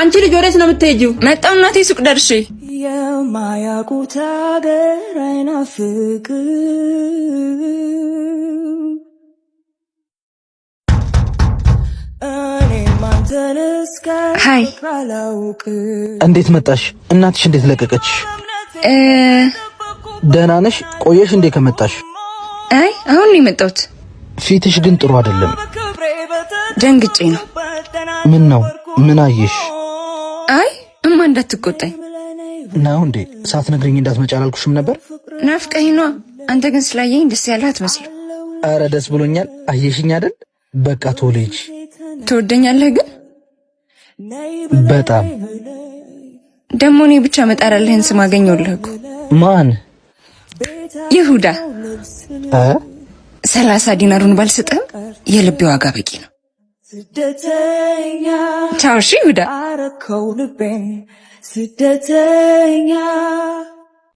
አንቺ ልጅ ወዴት ነው የምትሄጂው? መጣሁ እናቴ ሱቅ ደርሼ። የማያውቁት አገር አይናፍቅም። እኔም አንተን እስከ Hi። አላውቅም። እንዴት መጣሽ? እናትሽ እንዴት ለቀቀችሽ? ደህና ነሽ? ቆየሽ እንዴ ከመጣሽ? አይ አሁን ነው የመጣሁት። ፊትሽ ግን ጥሩ አይደለም። ደንግጬ ነው። ምን ነው? ምን አየሽ? አይ እማ እንዳትቆጣኝ። ነው እንዴ? ሳትነግሪኝ እንዳትመጪ አላልኩሽም ነበር? ናፍቀኸኝ ነዋ። አንተ ግን ስላየኝ ደስ ያለህ አትመስልም። አረ ደስ ብሎኛል። አየሽኝ አይደል? በቃ ቶሎ ሂጂ። ትወደኛለህ ግን? በጣም። ደግሞ እኔ ብቻ መጣራልህን ስም አገኘሁልህ እኮ። ማን? ይሁዳ። እ 30 ዲናሩን ባልሰጥህም የልቤ ዋጋ በቂ ነው። ስደተኛ ቻው እሺ ይሁዳ። አረከው ልቤን ስደተኛ።